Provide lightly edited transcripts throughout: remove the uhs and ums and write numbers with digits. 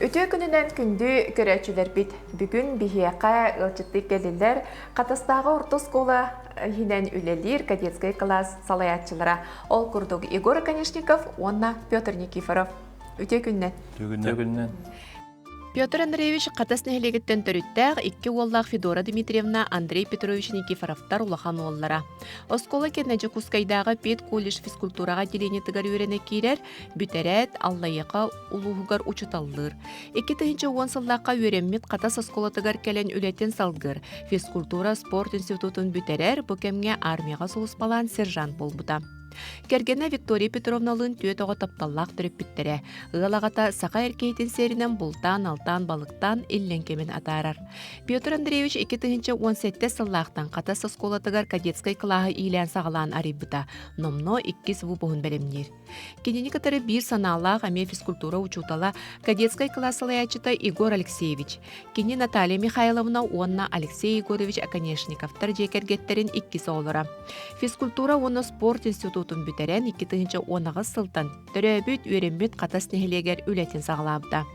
Үтүө күнүнэн күндү көрөөччүлэрбит! Бүгүн биһиэхэ ыалдьыттыы кэллилэр Хатастааҕы орто оскуола иһинэн үлэлиир кадетскай кылаас салайааччылара. Ол курдук Егор Оконешников уонна Петр Никифоров. Үтүө күннэн! Үтүө күннэн! Петр Андреевич Хатас нэһилиэгиттэн төрүттээх икки уоллаах Федора Дмитриевна Андрей Петрович Никифоровтар улахан уоллара. Оскуола кэннэ Дьокуускайдааҕы педколледж физкультураҕа отделениетыгар үөрэнэ киирэр, бүтэрээт Аллайыаха улууһугар учууталлыыр. 2010 сыллаахха үөрэммит Хатас оскуолатыгар кэлэн үлэтин салгыыр, физкультура спорт институтун бүтэрэр, бу кэмҥэ армияҕа сулууспалаан сержант буолбута. Кэргэнэ Виктория Петровналыын түөрт оҕо тапталлаах төрөппүттэрэ. Ыал аҕата саха эр киһитин сиэринэн бултаан-алтаан, балыктаан иллэҥ кэмин атаарар. Петр Андреевич 2017 сыллаахтан Хатас оскуолатыгар кадетскай кылааһы иилээн-саҕалаан арыйбыта, номнуо иккис выпуһун бэлэмниир. Кинини кытары биир санаалаах эмиэ физкультура учуутала, кадетскай кылаас салайааччыта Егор Алексеевич. Кини Наталья Михайловна уонна Алексей Егорович Оконешниковтар дьиэ кэргэттэрин иккис оҕолоро. Физкультура уонна спорт институтун бүтэрэн 2018 сылтан төрөөбүт, үөрэммит Хатас нэһилиэгэр үлэтин саҕалаабыта.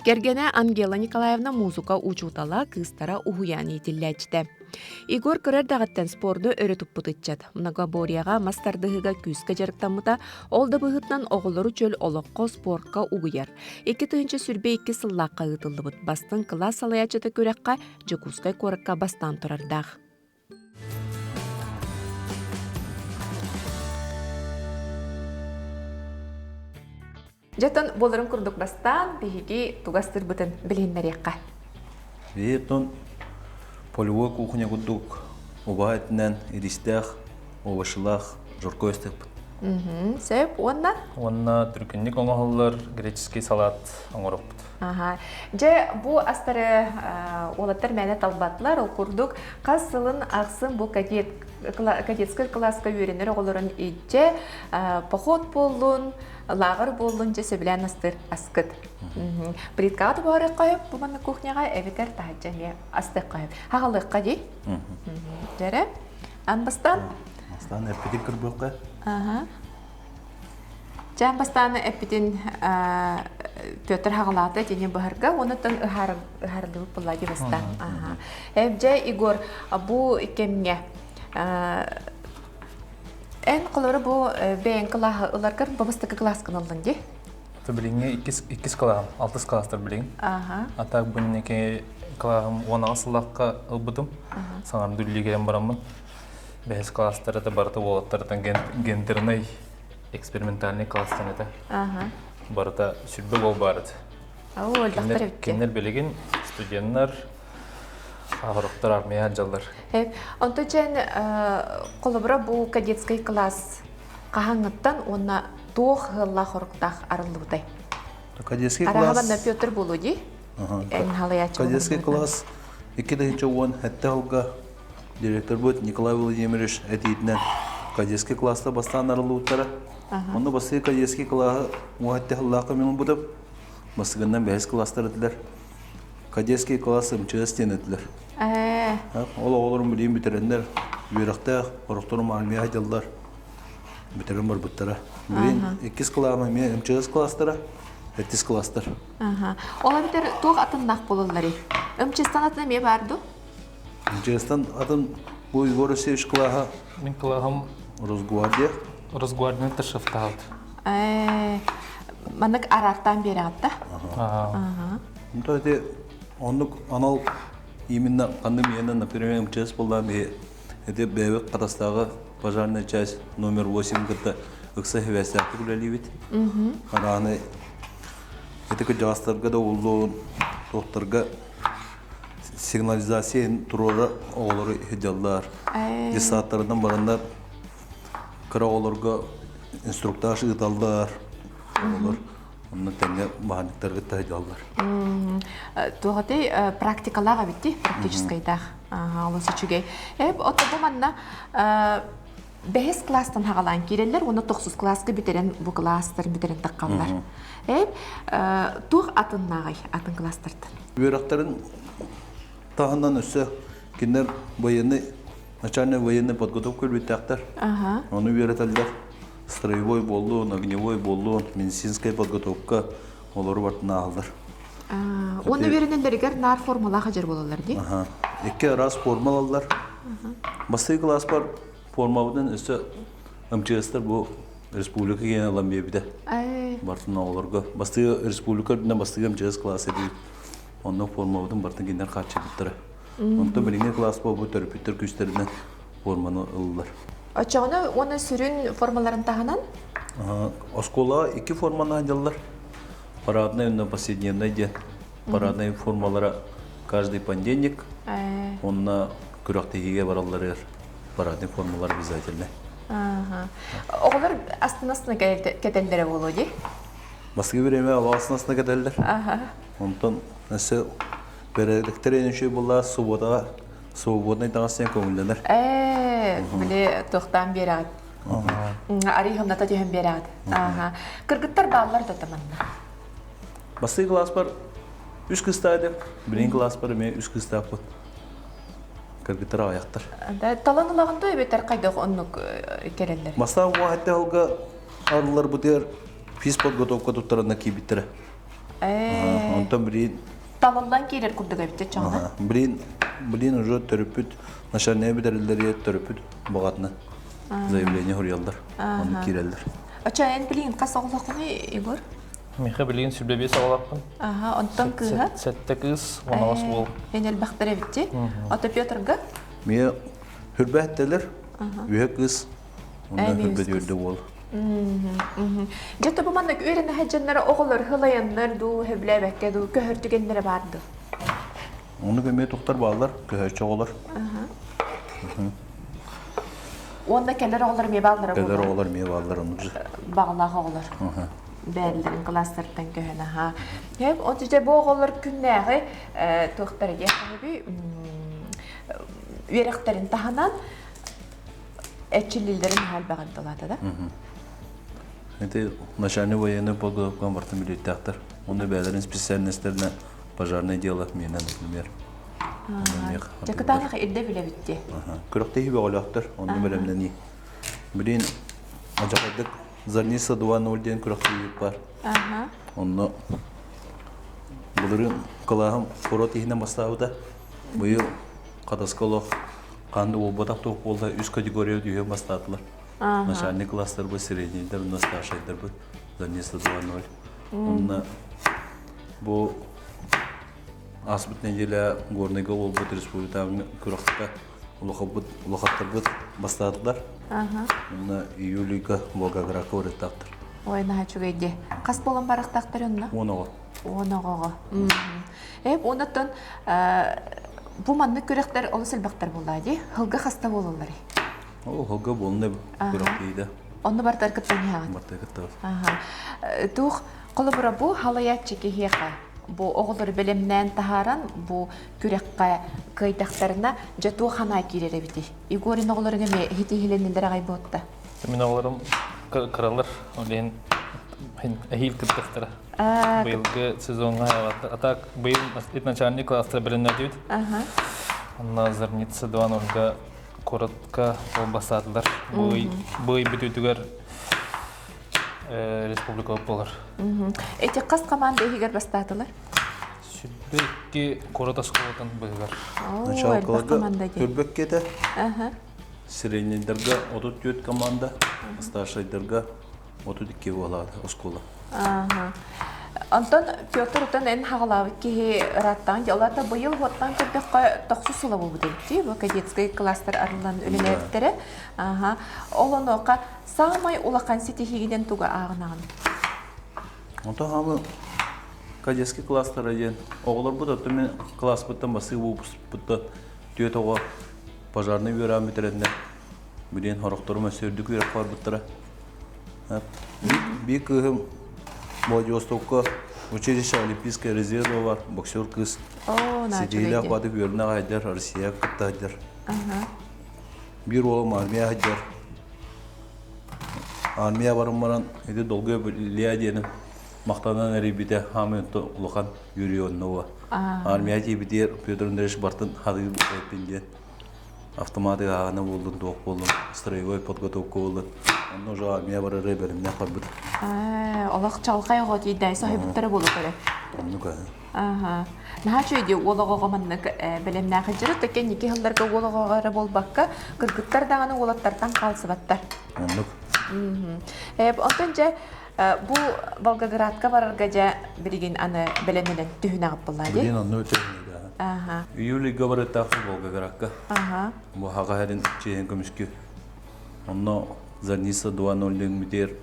Кэргэнэ Ангела Николаевна музыка учуутала, кыыстара уһуйаан иитиллээччитэ. Егор кыра эрдэҕиттэн спорду өрө туппут ыччат. Многоборьеҕа мас тардыһыыга күүскэ дьарыктаммыта, ол да быһыытынан оҕолору чөл олоххо, спортка угуйар. 2022 сыллаахха ыытыллыбыт бастыҥ кылаас салайааччыта күрэххэ Дьокуускай куоракка бастаан турардаах. Дьэтон буоларын курдук бастаан биһиги тугастырбытын билиһиннэриэххэ. Биһиги полевой кухня курдук убаһа этинэн иристээх, овощелаах жоркой ыстыахпыт. Сөп уонна? Уонна түргэнник оҥоһуллар греческий салат оҥоруохпут. Аха. Дьэ, бу астары уолаттар мээнэ талбатылар. Ол курдук, хас сылын ахсын бу кадет, кадетскай кылааска үөрэнэр оҕолорун илдьэ поход буоллун, лааҕыр буоллун дьэ сөбүлээн астыыр аскыт. Плиткаҕа да буһарыахха сөп, бу манна кухняҕа эбэтэр таһырдьа эмиэ астыахха сөп. Хаҕалыахха дии. Дьэрэ. Ан бастаан? Бастаан эппитин кырбыахха. Аха. Чэ, бастаан эппитин Петр хаҕалаата итини быһарга, онуттан ыһаарыллыбыт буолла дии бастаан. Дьэ, Егор, бу кэмҥэ эн холобура бу бэйэҥ кылааһы ыларгар бу бастакы кылааскын ыллыҥ дии? Билиҥҥи иккис кылааһым, алтыс кылаастар билигин. А так бу инники кылааһым 18 сыллаахха ылбытым. Саҥардыы үлэлии бараммын. Бэһис класстар это барыта уолаттартан гендернай экспериментальный класстан это. Барыта сүрбэ гол баар этэ. Кинилэр билигин студеннар, аҕырыктар армия дьаллар. Онто дьэн холобура бу кадетскай класс хаһаҥҥыттан уонна туох ыаллаах-хоруктаах арыллыбытай? Кадетский класс... Араһабанна Петр буолуо дии? Кадетский класс 2017 сылга директорбыт Николай Владимирович этиитинэн кадетский класста бастаан арыллыбыттара. Онно бастакы кадетский классы уһатте сыллаахха мен ылбытым. Бастакыннан бэһис класстар этилэр. Кадетский класс МЧС диэн этилэр. Ол оҕолорум билигин бүтэрэннэр үөрэхтээх, орохторум армия дьаллар бүтэрэн барбыттара. Билигин иккис кылааһым эмиэ МЧС класстара, сэттис класстар. Ол эбэтэр туох атыннаах буолалларый? МЧСтан атын эмиэ баар дуу? МЧСтан атын бу Егор Алексеевич кылааһа Мин кылааһым Росгвардия. Росгвардияны ташафтаабыт. Маннык араартаан биэрэҕит да? Ну, это оннук анал именно ханнык миэнэ, например, МЧС буоллаан эти бэйэбит Хатастааҕы пожарная часть номер 8 кытта ыкса сибээстээхтик үлэлиибит. Арааны ити кырдьаҕастарга да уллуун, туохтарга сигнализация туруора оҕолору сылдьаллар. Детсадтарынан бараннар кыра оҕолорго инструктаж ыыталлар. Оҕолор онно тэҥҥэ баһаанньыктарга сылдьаллар. Туох этэй практикалаах эбит дии, практическайдаах. Олус үчүгэй. Эп ото бу манна бэһис класстан хаҕалаан киирэллэр уонна тохсус класска бүтэрэн бу класстар бүтэрэн таххаллар. Эп туох атыннааҕый атын класстартан? Үөрэхтэрин таһынан өссө кинилэр военный начальная военная подготовка үлүттээхтэр. Ону үөрэтэллэр. Строевой буоллун, огневой буоллун, медицинская подготовка олору бартын ааһаллар. Уонна үөрэнэллэригэр наар формалаах дьэр буолаллар дии. Икки араас форма ылаллар. Бастакы кылааспар формабытын өссө МЧСтар бу республика киэнэ ылан биэрбитэ. Бартын оҕолорго. Бастакы республика үрдүнэн бастакы МЧС кылаас эбит. Онно формабытын бартын кинилэр хааччыйбыттара. Онтон билиҥҥи кылаас буолбут төрөппүттэр күүстэринэн форманы ыллылар. Оччоҕуна уонна сүрүн формаларын таһынан? Оскуолаҕа икки форманы дьаллар. Парадный уонна повседневный диэн. Парадный формалара каждый понедельник. Онно күрэхтэһиигэ баралларыгар парадный формалар обязательно. Оҕолор астына-астына кэтэллэрэ буолуо дии? Бастакы бириэмэ оҕо астына-астына кэтэллэр. Онтон өссө бэрээдэктэр үчүгэй буолла субуотаҕа свободнай таҥас диэн көҥүллэнэр. Ээ, били туохтаан биэрэҕит? Арый хамната түһэн биэрэҕит. Ааха. Кыргыттар бааллар да манна. Бастакы кылааспар үс кыыстаах этим. Билигин кылааспар эмиэ үс кыыстаахпыт. Кыргыттар аҕыйахтар. Талан ылаҕын дуо эбэтэр хайдах оннук кэлэллэр? Бастаан уоһатте сылга арылларбытыгар физподготовка туттаранна киирбиттэрэ. Онтон билигин Талыллан киирэр курдук эбит чоҕуна. Билигин билигин уже төрөппүт начальнай бүтэрэллэригэр төрөппүт баҕатына заявление суруйаллар. Оннук киирэллэр. Оччо эн билигин хас оҕолооххунуй, Егор? Миха билигин сүрбэ биэс оҕолоохпун. Аха, онтон кыыһа? Сэттэ кыыс, 16 уол. Эн элбэхтэр эбитти. Ото Петрга? Мия хүрбэ эттэлэр, үһэ кыыс, онно хүрбэ түөрдэ уол. Дьэ тобу маннык үөрэнэ сылдьаннар оҕолор һылайаннар дуу, сөбүлээбэккэ дуу көһөр түгэннэрэ баар дуу? Оннук эмиэ тухтар бааллар, көһөөччү оҕолор. Уонна кэлэр оҕолор эмиэ бааллара Кэлэр оҕолор эмиэ бааллар оннук же. Баҕалаах оҕолор. Бээллэрин кылаастартан көһөн аха. Хэп отуча бу оҕолор күннээҕи туохтара диэххэ үөрэхтэрин таһынан эрчиллиилэрин наһаа элбэҕин тылаата да. Это начальный военный подготовкаҕа бартын билиэттээхтэр. Онно бэйэлэрин специальностарына пожарное дело миэнэ, например. Дьакытаанах ирдэ билэбит дии. Күрэхтэһии бөҕөлөөхтөр, онно бэлэмнэнии. Билин адьахайдык Зарница 2.0 диэн күрэхтэһии бар. Онно былырыын кылааһым куорат иһинэн бастаабыта. Быйыл Хатаска олох Ханна буолбатах туох буолла үс категория түһэн бастаатылар. Начальник класстарбыт, среднийдэр уонна старшайдарбыт Зарница 2.0. Онно бу ааспыт неделя Горныйга буолбут республикатааҕы күрэххэ улахаппыт улахаттарбыт бастаатылар. Онно июльга Волгоградка барыахтаахтар. Ой, наһаа үчүгэй дии. Хас буолан барыахтаахтар онно? 10 оҕо. 10 оҕоҕо. Эп оннуттан бу маннык күрэхтэр олус элбэхтэр буоллаа дии. Һылга хаста буолалларый? Ол һылга буолна күрэх тиийдэ. Онно бартар кыттан иһэҕит. Бартар кыттабыт. Туох холобура бу халайааччы киһиэхэ бу оҕолору бэлэмнээн таһааран бу күрэххэ кыайдахтарына дьэ туох санаа киирэр эбитий? Егорин оҕолоруҥ эмиэ иһитиһилэннилэр аҕай буотта. Мин оҕолорум кыралар, ол иһин эһиил кыттыахтара. Быйылгы сезоҥҥа а так быйыл начальный класстар бэлэмнээтибит. Онно Зарница 2.0-га куоратка бастаатылар. Бу ый бүтүүтүгэр республика буолар. Эти хас команда иһигэр бастаатылар? Сүрбэ икки куорат оскуолатын быһыгар. Началкаларга Түрбэккэ этэ. Среднейдарга 34 команда, старшайдарга 32 буолаата оскуола. Онтон Петр утан эн хаҕалаабыт киһи ырааттаан олата быйыл хуоттаан көрдөххө тохсус сыла буолбут эбит бу кадетскай класстар арыллан үлэлээбиттэрэ. Аха. Ол онуоха саамай улахан ситиһиигинэн тугу ааҕынаҕын? Онтон хаамы кадетский класстара диэн оҕолорбут оттон мин класспыттан басыы выпускпуттан түөрт оҕо пожарный үөрэҕин бүтэрэннэр билигин сорохторум өссө үрдүк үөрэххэ барбыттара. Биир кыыһым Владивостокка училище Олимпийская резерва бар, боксер кыыс. Ситиһиилээх баатык үөрэнэ аҕайдар, Россия кытта сылдьар. Биир уолум армия сылдьар. Армия баран баран ити долгуйа Илья диэним махтанан эрийбитэ хаамый улахан үөрүү онно Армия тиийбитигэр Петр Андреевич бартын хатыы эппин диэн автоматы аана буоллун, туох буоллун, строевой подготовка буоллун. Онно уже армия барары бэлэмнээх барбыт. Олох чалхай оҕо тиийдэ, соһуйбуттара буолу көрө. Оннук Аха. Наһаа үчүгэй дии уол оҕоҕо маннык бэлэмнээх сылдьара. Тэкэ инники сылларга уол оҕоҕо эрэ буолбакка, кыргыттар даҕаны уолаттартан хаалсыбаттар. Оннук. Онтон дьэ бу Волгоградка барарга дьэ билигин аны бэлэмнэнэн түһүнэҕит буоллаа дии. Билигин онно түһүнэҕит. Аха. Июль ыйга барыттаахпыт Волгоградка. Аха. Бу хаҕа хэрин чиэһин көмүскү. Онно Зарница 2.0 мүтер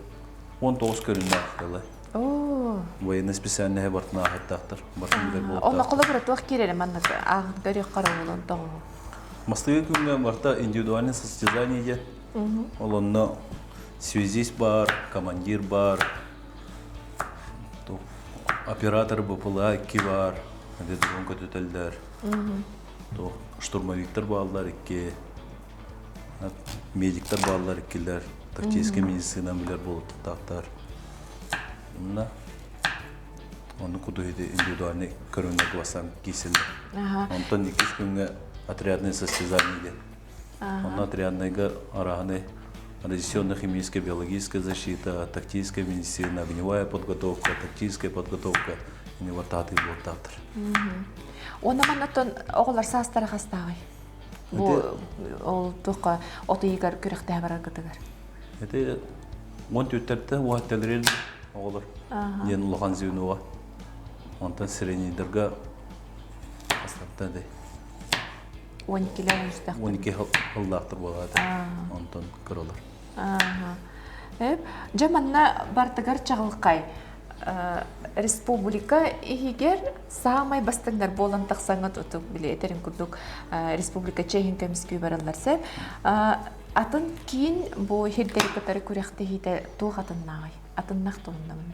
19 көрүннээх ыла. Оо. Военный специальноһы бартын ааһыттаахтар. Бартын билэр Онно буолуохтаахтар. холобура туох киирэрэ маннык ааҕын көрүөх хараҕынан тоҕо. Мастыгы күҥҥэ барта индивидуальное состязание диэн. Ол онно связист бар, командир бар, оператор БПЛА икки бар, дрон көтүтэллэр, штурмовиктар бааллар икки, медиктар бааллар иккилэр, тактическай медицина билэр буолуохтаахтар. Онно ону кудуһити индивидуальный көрүҥҥэ кылассаан киирсэллэр. Онтон иккис күҥҥэ отрядное состязание диэн. Онно отрядныйга арааһынай радиационно-химическая, биологическая защита, тактическая медицина, огневая подготовка, тактическая подготовка ини бартаатыы буолтаахтар. Уонна маннаттан оҕолор саастара хастааҕый? Бу ол туохха от ыйыгар күрэхтэһэ бараргытыгар. Это он түттэртэ уһатталырын оҕолор диэн улахан звеноға. Онтон среднийдарга астарта дэй. 12-лэр үстэхтэр. 12 хыллаахтар буолаата. Онтон кыралар. Дьэ манна бартыгар чаҕылхай республика иһигэр саамай бастыҥнар буолан тахсаҥҥыт утук били этэрин курдук республика чэһин көмүскүү бараллар сеп атын киин бу хирдэри кытары күрэхтэһиитэ туох атыннааҕый атыннах туһуннамын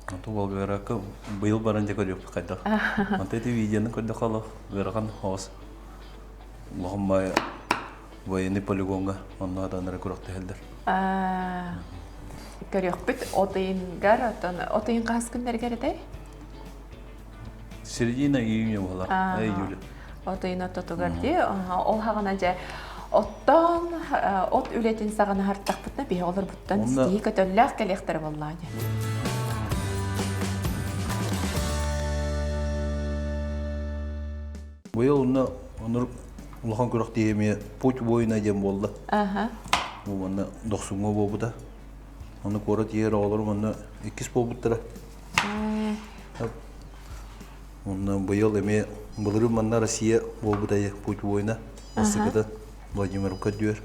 Анту Волгоградка быйыл баран дьэ көрүөхпүт хайдах. Онто ити видеоны көрдөххө олох ыарахан оҕус улахан баай военный полигоҥҥа онно атаннара күрэхтэһэллэр. Көрүөхпүт от ыйынгар, оттон от ыйын хаһыс күннэригэр этэй? Середина июня буолар, июля. От ыйын ортотугар дии, ол хаҕана дьэ оттон от үлэтин саҕана хартахпытына биһи олорбуттан ситиһии көтөллөөх кэлиэхтэрэ буоллаҕа дии. Быйыл онно оннук улахан күрэхтэһии эмиэ «Путь воина» диэн буолла. Аха. Бу манна Дохсуҥҥа буолбута. Онно куорат иһэр оҕолорум онно иккис буолбуттара. Онно быйыл эмиэ былырыын манна Россия буолбута «Путь воина» бастакыта Владимировка дүөр.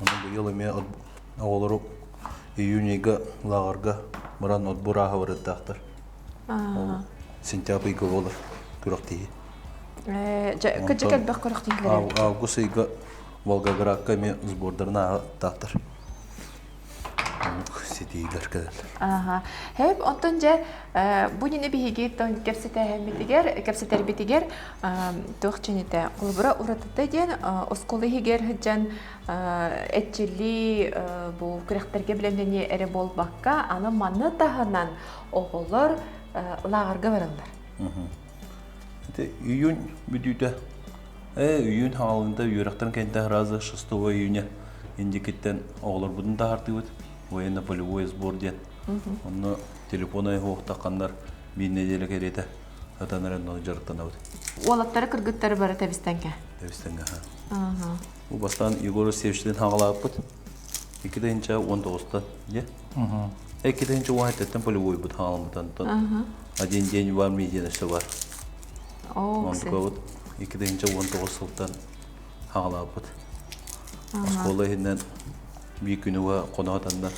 Онно быйыл эмиэ оҕолору июнь ыйга лааҕырга баран отбор ааһа барыттаахтар. Ол сентябрь ыйга буолар күрэхтэһии. Кырдьык элбэх күрэхтэһиилэр. Август ыйга Волгоградка эмиэ сбордарын ааһыттаахтар. Ситиилэр кэлэллэр. Аха. Хэп, онтон дьэ бу нини биһиги кэпсэтээһиммитигэр, кэпсэтэрбитигэр туох чините холобура уратыта диэн оскуола иһигэр сылдьан эрчиллии бу күрэхтэргэ бэлэмнэнии эрэ буолбакка, аны маны таһынан оҕолор лааҕырга бараллар. Это июнь бүтүүтэ. Июнь хаалында үөрэхтэн кэнтэ раза 6 июня индикиттен оҕолорбутун таһартыбыт военно-полевой сбор диэн. Онно телефон айхуохтахханнар биир неделя кэриэтэ сатанар онно дьарыктанабыт. Уолаттары кыргыттары бары тэбистэнгэ. Тэбистэнгэ. Бу бастаан Егор Алексеевичтин хаалааппыт. 2019-та дьэ. 2017-тэн полевойбут хаалыммытан один день в армии диэн өссө бар. Онтукабыт 2019 сылтан хаалааппыт. Оскуола иһинэн биир күнүгэ хоноһотаннар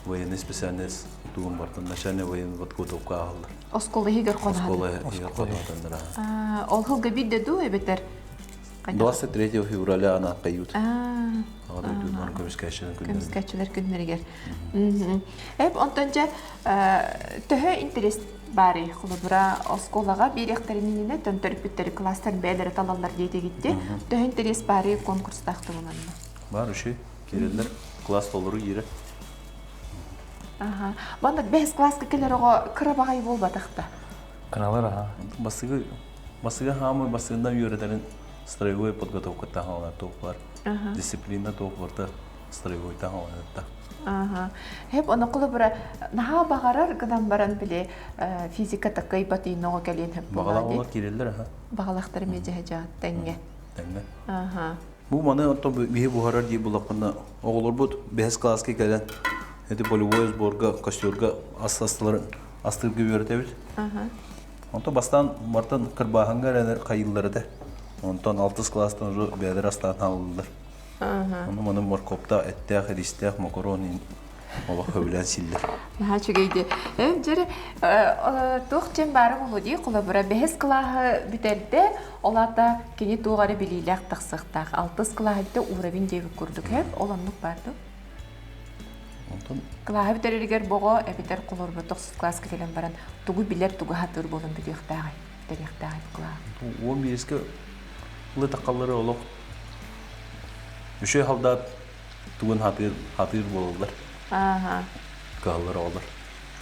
военный специальность тугун бартан начальный военный подготовка ааһаллар. Оскуола иһигэр хоноһотаннар. Оскуола иһигэр хоноһотаннар. Ол сылга биирдэ дуу эбэтэр 23 февраля ана кайют. Аҕа дойдунан көмүскээччилэр күннэригэр. Көмүскээччилэр күннэригэр. Эп онтон дьэ төһө интерес баарый холобура оскуолаҕа биэриэхтэрин иннинэ төрөппүттэри класстар бэйэлэрэ талаллар диэтигитти төһө интерес баарый конкурстаах туһунанна? Бар үчүй киирэллэр класс толору киирэр. Аха. Маннык бэһис класска кэлэр оҕо кыра баҕайы буолбатах да. Кыралар аха. Басыгы Басыга хаамы басыгынан үөрэтэрин строевой подготовката хаалар туох бар. Дисциплина туох барта строевойта хаалар. Ага. Хеп оны кулубура наһаа баҕарар гынан баран били физика таккайбат иноҕо кэлиэн хөп Бағалаах олар киирэллэр аха. Бағалахтар эмиэ дьаһа тэҥҥэ. Тэҥҥэ. Аха. Бу маны оттон биһи буһарар дии буллахпына оҕолорбут бэһис кылааска кэлэн эти полевой сборга, костерга ас астыларын астыырга үөрэтэбит. Аха. Онтон бастаан мартан кырбааһыҥҥа эрэнэр хайыыллар этэ. Онтон алтыс кылаастан уже бэйэлэрэ астаан хаалаллар. Ону маны моркуоптаах, эттээх, иристээх мокорон олох сөбүлээн сииллэр. Наһаа үчүгэй дии. Дьэ, туох дьэн баара буолуо дии, холобура, бэһис кылааһы бүтэрдэ, ол аата кини туох эрэ билиилээх тахсыахтаах. Алтыс кылааһы бүтэ уровень диэбит курдук, һэп, ол оннук баар дуо? Онтон Кылааһы бүтэрэригэр боҕо эбэтэр холобура тохсус кылааска кэлэн баран тугу билэр, тугу сатыыр буолан бүтүөхтээҕий, бүтэриэхтээҕий кылааһы? 11-ке ылытаххаллары олох үчүгэй халдаат тугун хатыыр хатыыр буолаллар. Ааха. Кыһаллар оҕолор.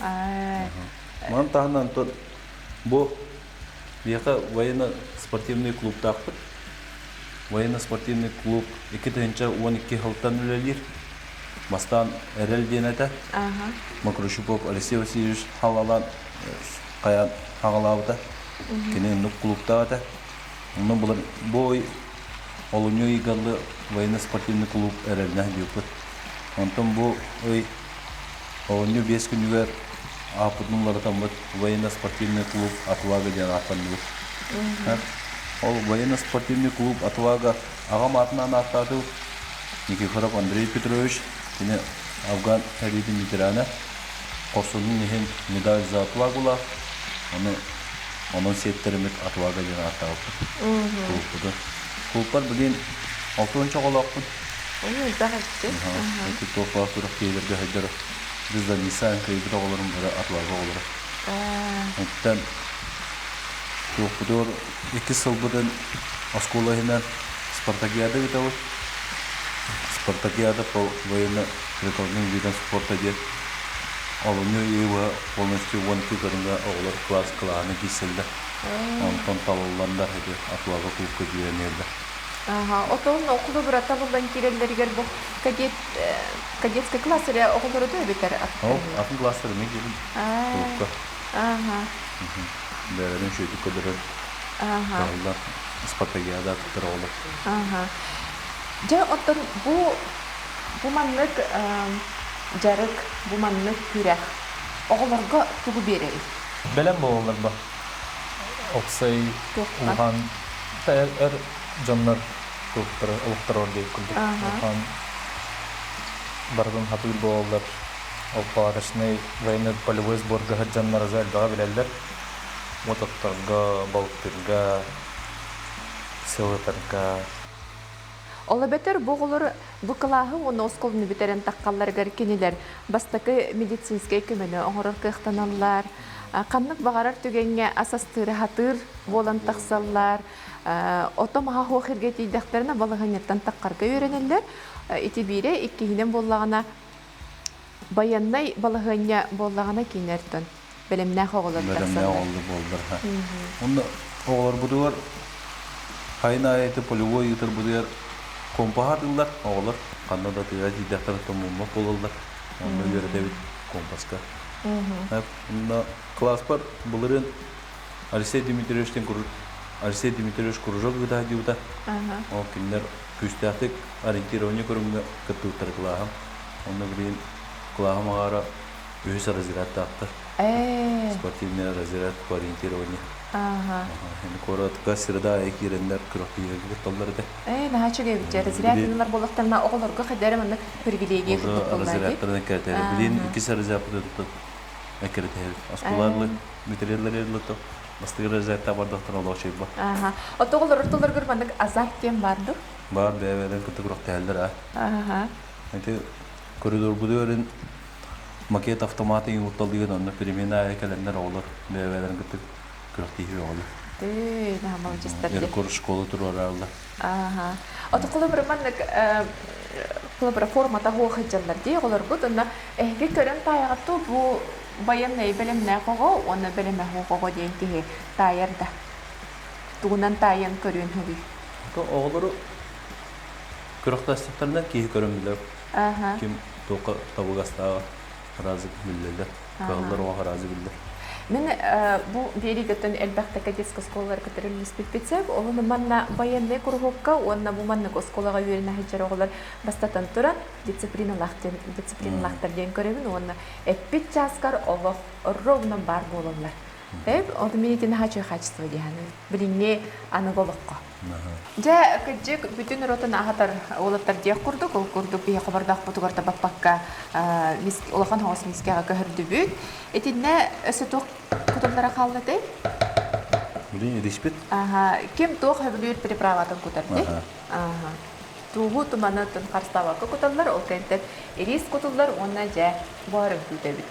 Аа. Маны таһынан бу биһиэхэ военно-спортивный клубтаахпыт. Военно-спортивный клуб 2012 сылтан үлэлиир. Бастаан Эрэл диэн этэ. Ааха. Мокрощупов Алексей Васильевич халалаан хайаан хаҕалаабыта. Кини оннук клубтаах этэ. Онно булар бу ый олунньу ыйга военно-спортивный клуб эрэлнээх диэппит. Онтон бу ый олунньу 5 күнүгэр ааппытын уларытаммыт военно-спортивный клуб «Отвага» диэн ааттанныбыт. Ол военно-спортивный клуб «Отвага» аҕам аатынан ааттаатыбыт. Никифоров Андрей Петрович, кини Афган сэриитин ветерана, хорсунун иһин медаль за отвагулаах, ону онон сиэттэриммит «Отвага» диэн ааттаабыппыт. Клубпутун. Клубпар билин 60 оҕолоохпут. Ой, элбэх эбит. Ити туох баар күрэхтэһиилэргэ сылдьар біз да Nissan кыайбыт оҕолорум бары отвага оҕолоро. Оттон туохпутугар иккис сылбытын оскуола иһинэн спартакиада ыытабыт. Спартакиада по военно-прикладным видам спорта диэн олунньу ыйы полностью 12 көрүҥҥэ оҕолор класс кылааһына киирсэллэр. Онтон талылланнар ити отвага клубка киирэн иһэллэр. Аха, отон холобура табыллан киирэллэригэр бу кадет кадетский класс эрэ оҕолору да эбэтэр Ол атын класстар эмиэ киирин клубка. Ааха. Бэйэлэрин үчүгэйдик көрдөрөн Ааха. кыһаллар спартакиада кыттар оҕолор. Ааха. Дьэ, оттон бу бу маннык дьарык, бу маннык күрэх оҕолорго тугу биэрэрий? Бэлэм буолаллар ба. Опсай улахан эр дьоннор туохтара олохторор диэбит курдук. Улахан барытын хатыыр буолаллар. Ол палаточный военно-полевой сборга сылдьаннар уже элбэҕи билэллэр. Мототторго, балыктыырга, сылытарга. Ол эбэтэр бу оҕолор бу кылааһы уонна оскуоланы бүтэрэн таххалларыгар кинилэр бастакы медицинскэй көмөнү оҥорор кыахтаналлар, ханнык баҕарар түгэҥҥэ ас астыыры сатыыр буолан тахсаллар, ото маһа суох сиргэ тиийдэхтэринэ балаһыанньаттан таххарга үөрэнэллэр. Ити биирэ, иккиһинэн буоллаҕына байыаннай балаһыанньа буоллаҕына кинилэртэн бэлэмнээх оҕолор Бэлэмнээх тахсаллар. оҕолор буоллар. Онно оҕолорбутугар хайын аайы полевой ыытарбытыгар компаһа атыыллар оҕолор. Ханна да тыа тиийдэхтэрэ томмуммат буолаллар. Онно үөрэтэбит компаска. Онно класспар былырыын Алексей Дмитриевич Алексей Дмитриевич кружок ыыта сылдьыбыта. Ол кинилэр күүстээхтик ориентирование көрүҥҥэ кыттыбыттар кылааһым. Онно билигин кылааһым аҕаара үһүс разрядтаахтар. Спортивный разряд по ориентированию. Куоратка среда аайы киирэннэр күрэхтэһиилэргэ кытталлар этэ. Наһаа үчүгэй эбит. Разрядныйлар буоллахтарына оҕолорго хайдары маннык привилегия курдук буоллаа дии. Разрядтарынан кэтэри. Билин иккис разрядпытын эккирэтэһэбит. Оскуолалары бүтэрэллэр эллото бастакы разрядта бардахтар олох чуйба. Аха. Ото оҕолор ортолоругар маннык азарт диэн баар дуо? Баар бэйэ-бэйэлэрин кытта күрэхтэһэллэр аа. Аха. Ити коридорбутугар макет автомат утталыгын онно перемена аайы кэлэннэр оҕолор бэйэ-бэйэлэрин кытта күрэхтэһии оҕолор. Тыы, наһаа молодецтар дии. Эркор школа туруорааллар. Аха. Ото холобура маннык холобура формата суох сылдьаллар дии оҕолорбут онно эһиги көрөн таайаҕыт бу байыаннай бэлэмнээх оҕо уонна бэлэмэ суох оҕо диэн киһи таайар да тугунан таайан көрүөн сөбүй? Оҕолору күрэхтэстиктэринэн киһи көрөн билэр. Аха. Ким Туохха табыгастааҕа араазы биллэллэр. Кыһаллар оҕо араазы биллэр. Мин бу биэриигиттэн элбэхтэ кадетскай оскуолалары кытары үлэлэспиппит Олону манна военный куруһуокка уонна бу маннык оскуолаҕа үөрэнэ сылдьар оҕолор бастатан туран дисциплиналаахтар диэн көрөбүн уонна эппит чааскар олох ровно баар буолаллар. Эп, ол мин ити наһаа үчүгэй качество диэһэн билиҥҥи аныгы олоххо. Дьэ, кырдьык, бүтүн ротаны аһатар уолаттар диэх курдук, ол курдук биһи хобордоохпутугар табаппакка улахан оҕус мискэҕэ көһөрдүбүт. Итиннэ өссө туох кутуллара хаалла этэй? Билин ириспит. Аха, ким туох сөбүлүүр приправатын кутар дии. Аха. Тууһу туманы тун харыстаабакка куталлар, ол кэнтэн ирис кутуллар уонна дьэ буһарын күүтэбит.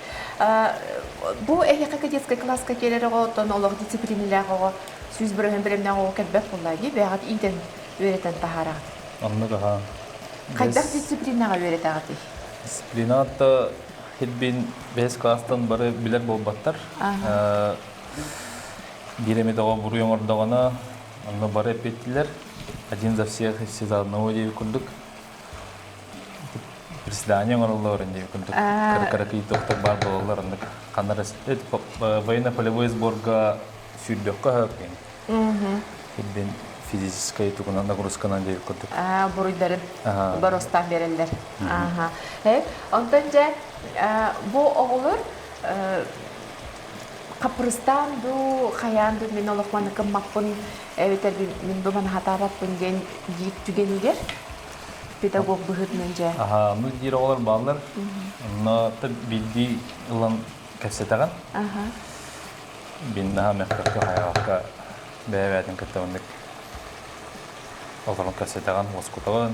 Бу эһиэхэ кадетскай класска киирэр оҕо, оттон олох дисциплинэлээх оҕо 100% бэлэмнээх оҕо кэлбэт буоллаа дии, бэйэҕит иитэн үөрэтэн таһаараҕыт. Оннук аха. Хайдах дисциплинаҕа үөрэтэҕитий? Дисциплината хитбин бэс класстан бары билэр буолбаттар. Биир эмит оҕо буруй оҥордоҕуна, онно бары эппиэттилэр. Один за всех и все за одного диэби курдук. Приседание оҥороллор диэби курдук. Кыра-кыракый тохтор баар буолаллар оннук. Ханна военно-полевой сборга сүүрдөххө сөп. Хитбин физическай тугунан нагрузканан диэби курдук. Буруйдарын боростаан береллер. Онтон дьэ бу оҕолор хаппырыстаан дуу, хайаан дуу мин олох маны кыммаппын эбэтэр мин бу маны хатаабаппын диэн диир түгэнигэр педагог быһыытынан дьэ. Аха, ну диир оҕолор бааллар. Онно биирдии ылан кэпсэтэҕин. Аха. Бин наһаа мөхпөккө хайаҕакка бэйэ-бэйэтин кытта маннык олорон кэпсэтэҕин, уоскутаҕын,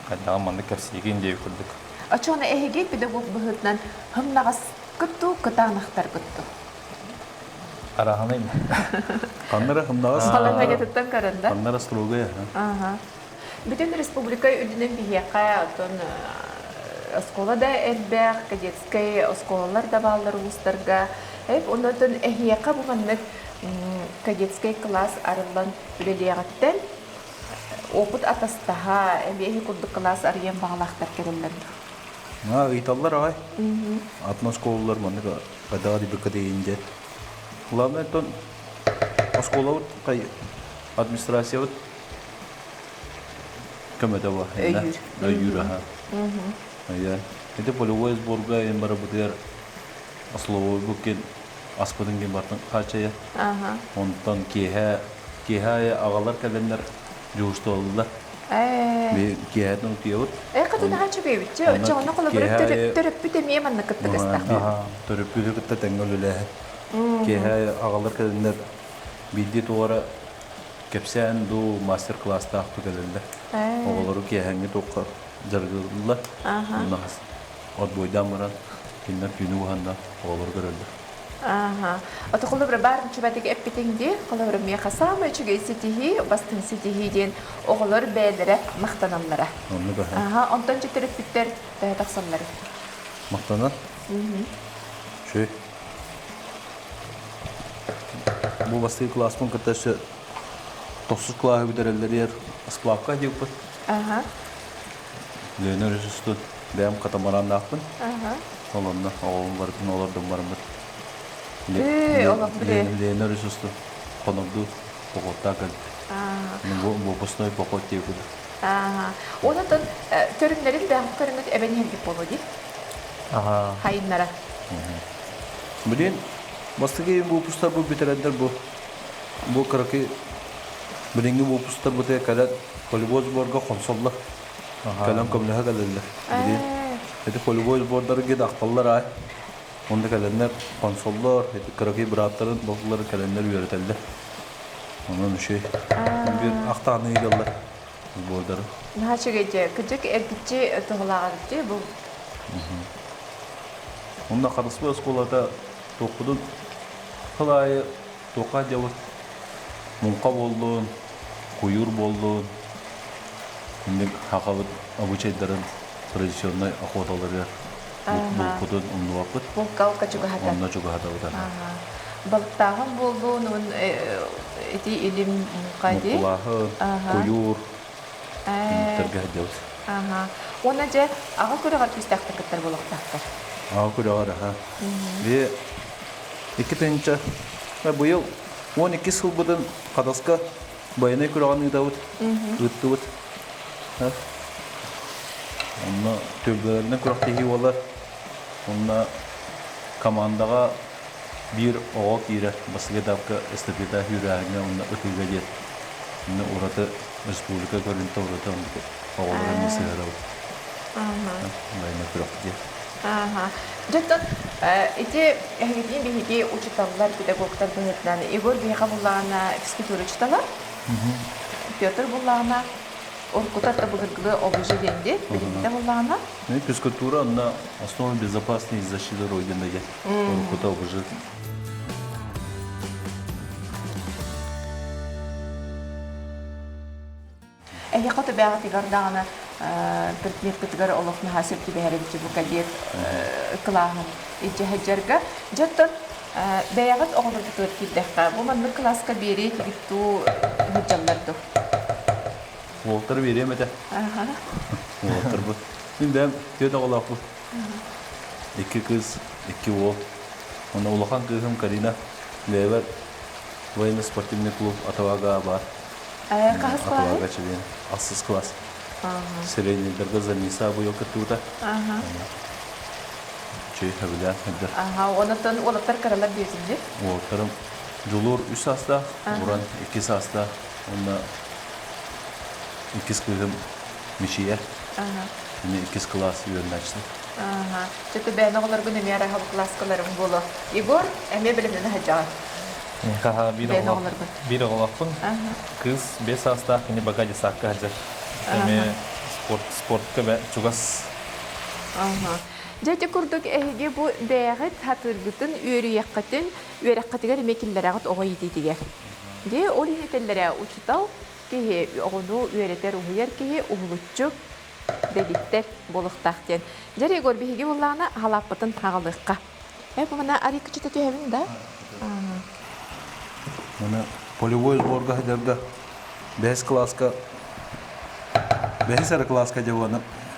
хайдаҕын маннык кэпсиигин диэбит курдук. Оччоҕуна эһиги педагог быһыытынан хымнаҕас кыттуу кытаанахтар кыттуу. Араһанай. Ханнара хымнаҕас. Балаһыанньатыттан көрөн да. Ханнара строгая. Ага. Бүтүн республика үрдүнэн биһиэхэ оттон оскуола да элбэх, кадетскай оскуолалар да бааллар улуустарга. Эп онон эһиэхэ бу маннык кадетскай класс арыллан үлэлиэҕиттэн опыт атастаһа, эмиэ курдук кылаас арыйан баҕалаахтар кэлэллэр Аа, ыйыталлар аҕай. Атын оскуолалар маннык хайдаҕа дибикка дейин дьэ. Главное, тон оскуолабыт администрациябыт көмөтө бу. Өйүүр. Өйүүр аха. Айа. Ити полевой сборга эн барабытыгар ословой буккен аспытын кин бартын хаачайа. Ага. Онтон киэһэ киэһэ аҕалар кэлэннэр дьуһуштуоллар. Ээ. Киэһэтин утуйабыт. Э, кытын наһаа үчүгэйбит. Чоҕоно холобура төрөппүт эмиэ манна кытта кыстах. Төрөппүтү кытта тэҥҥэ үлэлээһин. Киэһэ аҕалар кэлэннэр биирдии туора кэпсээн дуу мастер-класстаах дуу кэлэллэр. Оҕолору киэһэҥҥи туохха дьарыгырыллар. Онно отбойдаан баран кинилэр түүнү уһанна оҕолору көрөллөр. Ааха. Ото холобура баар чубатык эппитиҥ дии, холобура миэхэ саамай үчүгэй ситиһии, бастыҥ ситиһии диэн оҕолор бэйэлэрэ махтаналлара. Оннук аха. Аха, онтон дьэ төрөппүттэр төһө тахсалларый? Махтанар. Үчүгэй. Бу бастакы кылааспын кытта өссө тохсус кылааһы бүтэрэллэригэр сплавка диэбиппит. Аха. Лена өрүсүстүн бэйэм катамараннаахпын. Аха. Ол онно оҕобун барытын олордум барыммыт. Ээ, олох биле. Лена өрүсүстүн хонорду похуоттаа кэлбит. Выпускной поход диэбит. Ааха. Онон көрүҥнэрин бэйэҕит көрүҥҥүт эбэн иһэргит буолуо дии. Аха. Хайыннара. Билин бастакы выпустар бу бүтэрэллэр бу бу кыракый билиҥҥи выпустар бу кэлэн полевой сборга хонсоллор. Кэлэн көмөлөһө кэлэллэр. Билин эти полевой сбордарга да ахталлар аай. Онно кэлэннэр хонсоллор, эти кыракый бырааттарын балтыларын кэлэннэр үөрэтэллэр. Онон үчүгэй. Бир ахтааны ыйгаллар сбордары. Наһаа үчүгэй дьэ. Кырдьык эргиччи туһалааҕа дии бу. Онно Хатыспы оскуолата туохпутун сыл аайы туохха дьабыт муҥха буоллун, куйуур буоллун, инник хахабыт обычайдарын традиционнай охоталарыгар булпутун умнубаппыт. Булка чугаһата. Онно чугаһатабыт. Балыктааҕын буоллун, уон ити илим муҥха дии. Муҥхалааһын, куйуур, инниктэргэ сылдьабыт. Аха. Уонна дьэ аҕа күрэҕэр күүстээхтик кыттар буолуохтаахтар. Аҕа күрэҕэр аха. Би 2 тыһыынча быйыл 12 сылбытын Хатаска байанай күрэҕин ыытабыт, ыыттыбыт. Онно түөлбэлэринэн күрэхтэһии буолар. Онно командаҕа биир оҕо киирэр бастакы этапка эстафета сүүрээһиҥҥэ уонна ытыыга диэн. Онно ураты республика көрүнтэ ураты оннук оҕолору эмиэ сыһыарабыт. Байанай күрэх диэн. Ааха. Дьэ, ити эһигитин биһиги учууталлар, педагогтар быһыытынан Егор биһиэхэ буллаҕына физкультура учуутала, Петр буллаҕына уруккута былыргылыы ОБЖ диэн дии, билиҥҥитэ буллаҕына. Физкультура онно основа безопасности и защиты Родины диэн уруккута ОБЖ. Эһиэхэ төбөөҕүтүгэр даҕаны предметкытыгар олох наһаа сөп түбэһэр эбит бу кадет кылааһын илдьэ сылдьарга. Дьэ оттон бэйэҕит оҕолоргутугар киирдэххэ, бу маннык кылааска биэриэ этигит дуу, сылдьаллар дуу? Уолтары биэриэм этэ. Уолаттарбыт. Мин бэйэм түөрт оҕолоохпун. Икки кыыс, икки уол. Онно улахан кыыһым Карина бэйэбэр военно-спортивный клуб Атавага баар. Хаһыс класс? Атавага член. Ахсыс класс. Среднийдарга Замиса быйыл кыттыбыта. Чүй хөбүлээн сылдьар. Онтон уолаттар кыралар диэтин Уолаттарым Дьулуур үс саастаах, Уран икки саастаах, уонна иккис кыыһым Мичийэ. Кини иккис кылаас үөрэнээччитэ. Чөтө бэйэн оҕолоргун эмиэ араһа бу кылааскаларым буолуо. Егор, эмиэ билимнэн сылдьаҕын. Хаһа биир оҕолоохпун. Кыыс 5 саастаах, кини бака десакка сылдьар. Эмиэ спорт спортка чугас. Дьэ ити курдук эһиги бу бэйэҕит хатыыргытын, үөрүйэххитин үөрэххитигэр эмиэ киллэрэҕит оҕо иитиитигэр. Дии ол иһин этэллэрэ учуутал киһи оҕону үөрэтэр, уһуйар киһи уһулуччу дэгиттэр буолуохтаах диэн. Дьэ, Егор, биһиги буллаҕына халааппытын аҕалыахха. Э, бу мана арыйкычыта түһэбин да? Маны полевой сборга сылдьарга бэһис кылааска бэһис эрэ кылааска дьэ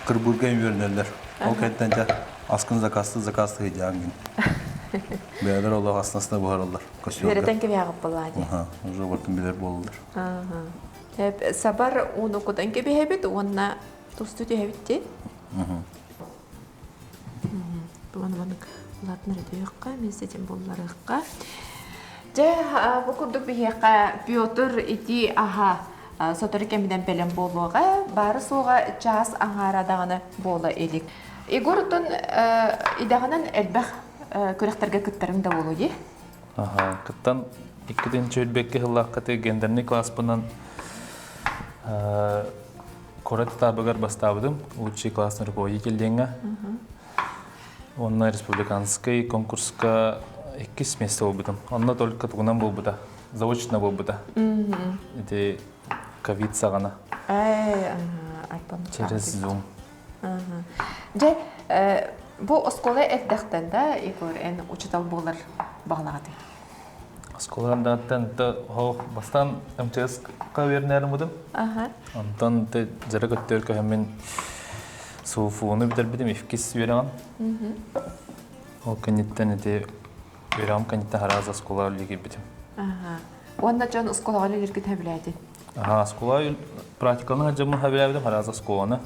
кырбыырга үөрэнэллэр. Ол кэнниттэн дьэ аскын заказты заказты сылдьаан Бэйэлэр олох астына буһараллар костюмга. Үөрэтэн кэбиһэҕит буоллаа дии. Уже бартын билэр буолаллар. Сабар ууну кутан кэбиһэбит уонна тусту түһэбит дии. Бу маннык улаатыннара түһүөххэ, мин ситим булларыахха. Дьэ, бу курдук биһиэхэ Петр ити аһа сотору кэминэн бэлэм буолуоҕа, баара-суоҕа чаас аҥаара даҕаны буола илик. Егор оттон идэҕинэн элбэх күрэхтэргэ кыттарыҥ да буолуо дии? Аха, кыттан иккитин чөлбекке сыллааххаты гендерный класспынан куорат этабыгар бастаабытым лучший классный руководитель диэҥҥэ. Онно республиканский конкурска иккис место буолбутум. Онно только тугунан буолбута, заочно буолбута. Ити ковид саҕана. Через Zoom. Дьэ, бу оскуола эрдэхтэн да, Егор, эн учуутал буолар баҕалаҕытый? Оскуоладан бастаан МЧС-ка үөрэнэрим Онтон дьара көттөр көһөммүн СУФУ-ну бүтэрбитим иккис үөрэҕим. Ол кэнниттэн ити үөрэҕим кэнниттэн араас оскуола үлэлии киирбитим. Уонна дьон оскуолаҕа үлэлииргин сөбүлээтин? Оскуола практиканы дьоммун сөбүлээбитим араас оскуоланы.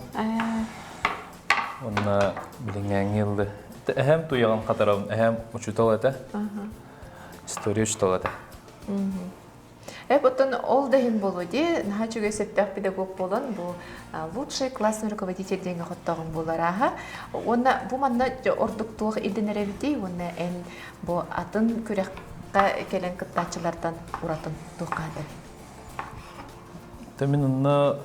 Уонна билиҥҥээҥҥи ылды. Эһэм туйаҕын хатарабын. Эһэм учуутал этэ. История учуутала этэ. Оттон ол да иһин буолуо дии, наһаа үчүгэй сөптөөх педагог буолан, бу лучший классный руководитель диэҥҥэ хоттоҕум буолар ааһа. Уонна бу манна ордук туох ирдэнэр эбитий уонна эн бу атын күрэххэ кэлэн кыттааччылартан уратын туохха хаатар? Та мин онно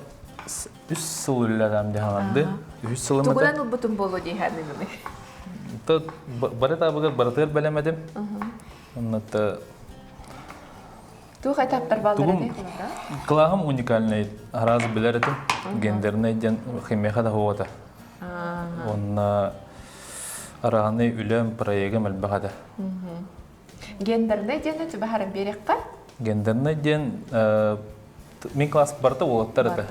үс сыл үлэлээтим дии хаҥанды. Үһүс сылым этэ. Тугунан ылбытым буолуо дии ханыгыный? Та бары табыгар барытыгар бэлэмэтим. Онно та Туох этаптар бааллар этэй? Кылааһым уникальный, араас билэр этим. Гендерный диэн химияха да хуота. Онно арааны үлэм, проегым элбэх этэ. Гендерный диэн түбэһэрин биэриэххэ? Гендерный диэн мин класс барыта уолаттар этэ.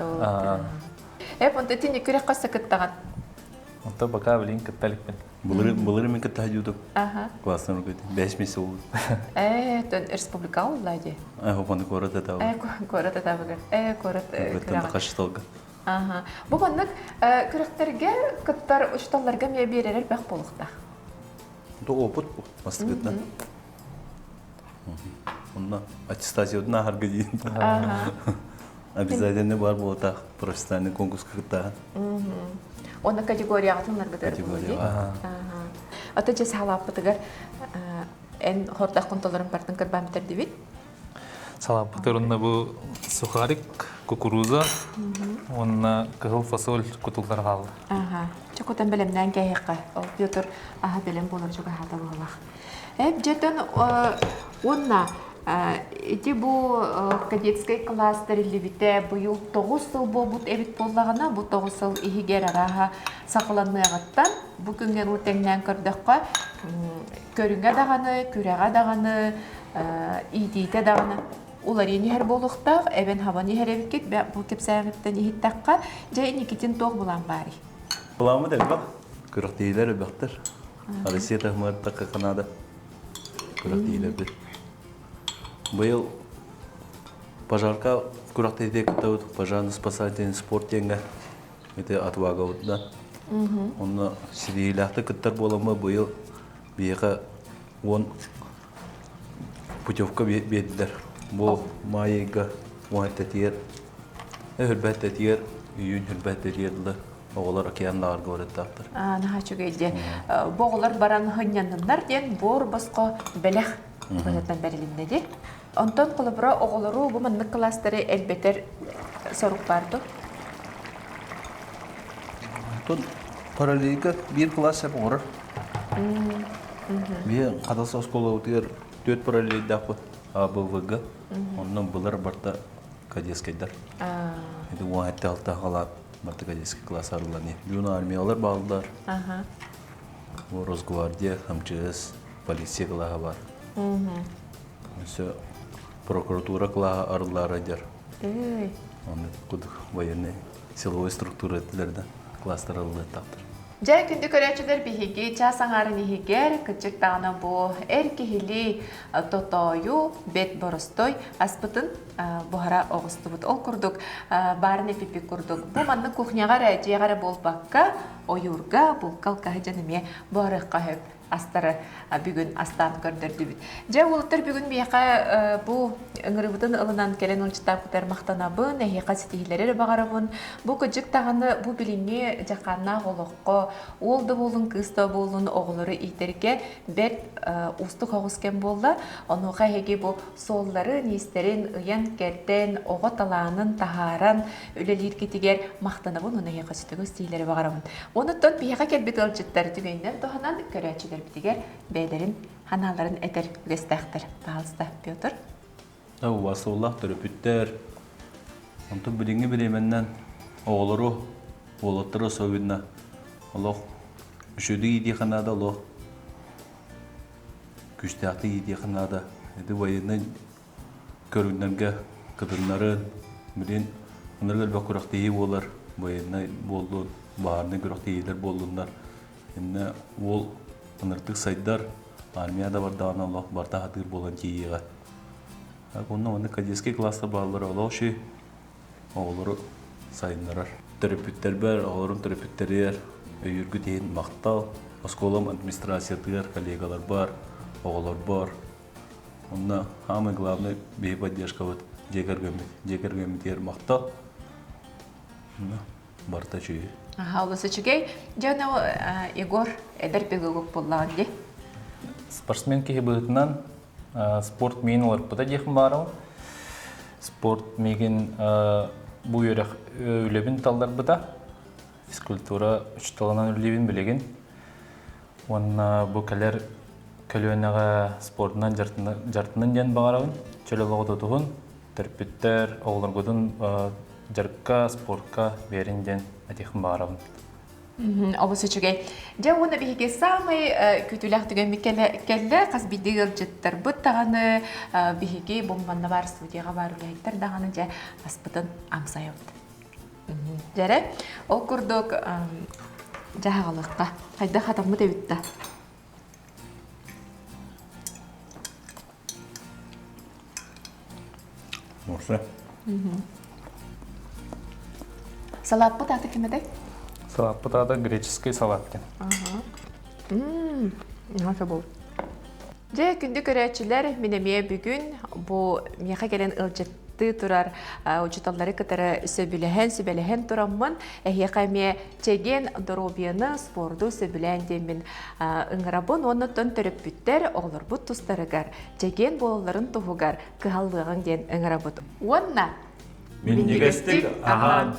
Эп онто тини күрэх хасса кыттаҕын? Онто бака билин кытта иликпин. Былыры мен кытта хадьуудум. Аха. Класстан руководитель. Бэс месяц болду. Э, тон республика олла ди. Э, хопаны город этабы. Э, город этабыгар. Э, город күрэҕэ. Кашыталга. Аха. Бу маннык күрэхтэргэ кыттар учууталларга эмиэ биэрэр элбэх буолуохтаах. То опыт бу бастыгытна. Онно аттестациятын ааһарга диэн. Обязательно бар буолтаах профессиональный конкурска кыттааһын. Онно категорияҕа тылларгытыгар Категорияҕа. Ата дьэ саалааппытыгар эн хордах контолорун бартын кырбаан бүтэрдибит. Салааппытыгар онно бу сухарик, кукуруза уонна кыһыл фасоль кутуллар хаалла. Аха. Чокутан бэлэмнээн кээһиэххэ. Ол Петр аһа бэлэм буолар чугаһаата быһылаах. Эп дьэтэн уонна ити бу кадетскай класс тэриллибитэ быйыл 9 сыл буолбут эбит буоллаҕына, бу 9 сыл иһигэр арааһа саҕаланыаҕыттан бу күҥҥэ тэҥнээн көрдөххө, көрүҥэ даҕаны, күрэҕэ даҕаны, иитиитэ даҕаны уларыйан иһэр буолуохтаах, эбэн-хабан иһэр эбиккит. Бу кэпсээҥиттэн иһиттэххэ, дьэ инникитин туох былаан баарый? Былааммыт элбэх, күрэхтэһиилэр элбэхтэр. Россия таһымыгар Канада күрэхтэһиилэрбит. Быйыл пожарка күрэхтэһиитэ кыттабыт пожарно-спасательный спорт диэҥҥэ ити отвагабытынан. Онно ситиһиилээхтик кыттар буоламмыт быйыл биһиэхэ 10 путевка биэрдилэр. Бу маай ыйга уон тэтиэр, үрбэт тэтиэр, июнь үрбэт тэтиэр дылы оҕолор океан лааҕырга барыттаахтар. Наһаа үчүгэй диэн. Бу оҕолор баран сынньанныннар диэн буор босхо бэлэх быһыытынан бэрилиннэ дии. Онтон холобура оҕолору бу маннык кылаастары элбэтэр сорук баар дуо? Онтон параллельга биир кылаас сөп оҥорор. Биһи Хатас оскуолабытыгар түөрт параллельдаахпыт АБВГ. Онно былыр барта кадетскайдар. Это уон этте алта халаат барта кадетский класс арыллан. Юна армиялар бааллар. Росгвардия, МЧС, полиция кылааһа бар. Өссө прокуратура кылааһа арыллаара дьар. Онно кудук военный силовой структура этилэр да класстар арыллыаттаахтар. Дьэ, күндү көрөөччүлэр биһиги чаас аҥаарын иһигэр кырдьык даҕаны бу эр киһилии тотоойу, бэт боростой аспытын буһара оҕустубут. Ол курдук баарын эпиппит курдук бу маннык кухняҕа эрэ, дьиэҕэ эрэ буолбакка, ойуурга, булка-алкаһы дьон эмиэ буһарыахха сөп астары бүгүн астаан көрдөрдүбүт. Дьэ, уолаттар бүгүн биһиэхэ бу ыҥырыбытын ылынан кэлэн ыалдьыттаабытыгар махтанабын, эһиэхэ ситиһиилэри эрэ баҕарабын. Бу кырдьык даҕаны бу билиҥҥи дьахааннаах олоххо уол да буоллун, кыыс да буоллун оҕолору иитэргэ бэрт уустук оҕус кэм буолла. Онуоха эһиги бу суолларын, иистэрин ыйан-кэрдэн, оҕо талаанын таһааран үлэлииргитигэр махтанабын уонна эһиэхэ сүтүгү истиилэри баҕарабын. Онуттан биһиэхэ кэлбит ыалдьыттар түгэнинэн туһанан көрөөччүлэрбитигэр бэйэлэрин санааларын этэр үгэстээхтэр. Пожалуйста, Петр. Убаастабыллаах төрөппүттэр, онтон билиҥҥи бириэмэннэн оҕолору, уолаттары особенно олох үчүгэйдик иитиэххэ наада, олох күүстээхтик иитиэххэ наада. Ити военнай көрүҥнэргэ кытыннарын, билин ынырык элбэх күрэхтэһии буолар, военнай буоллун, баһаарынай күрэхтэһиилэр буоллуннар. Иннэ уол ынырыктык сайдар, армия да бардаҕына олох барыта сатыыр буолан тиийиэҕэ. Онно маннык кадетскай класстар бааллара олох үчүгэй, оҕолору сайыннарар. Төрөппүттэрбэр, оҕолорум төрөппүттэригэр өйүүргүт иһин махтал. Оскуолам администрациятыгар, коллегаларбар, оҕолорбор. Онно самый главный биһи поддержкабыт дьиэ кэргэммит. Дьиэ кэргэммитигэр махтал. Барыта үчүгэй. Аха, олус үчүгэй. Дьэ, ону Егор эдэр педагог буоллаҕын дии. Спортсмен киһи быһыытынан спорт миигин уларыппыта диэхпин баарым. Спорт миигин бу үөрэх үлэбин талларбыта. Физкультура учууталынан үлэлиибин билигин. Уонна бу кэлэр көлүөнэҕэ спордунан дьарыктанан диэн баҕарабын. Чөл олоҕу тутуһун, төрөппүттэр оҕолоргутун дьарыкка, спортка биэрин диэн этиэхпин баҕарабын. Олус үчүгэй. Дьэ уонна биһиги саамай күүтүүлээх түгэммит кэллэ. Хас биирдии ыалдьыттарбыт даҕаны биһиги бу манна баар студияҕа баар үлэһиттэр даҕаны дьэ аспытын амсайабыт. Дьэрэ, ол курдук дьаһаҕалыкка хайдах хатаммыт эбит да. Морсе. Салааппыт аата ким этэй? Салааппыт аата греческий салат диэн. Ага. Бол. Дьэ, күндү көрөөччүлэр, мин эмиэ бүгүн бу миэхэ кэлэн ыалдьыттыы турар учууталлары кытары сөбүлэһэн, сүбэлэһэн тураммын, эһиэхэ эмиэ чэгиэн доруобуйаны, спорду сөбүлээн диэммин ыҥырабын уонна оттон төрөппүттэр оҕолорбут тустарыгар чэгиэн буолалларын туһугар кыһаллыаҕыҥ диэн ыҥырабыт. Уонна Минньигэстик аһаан!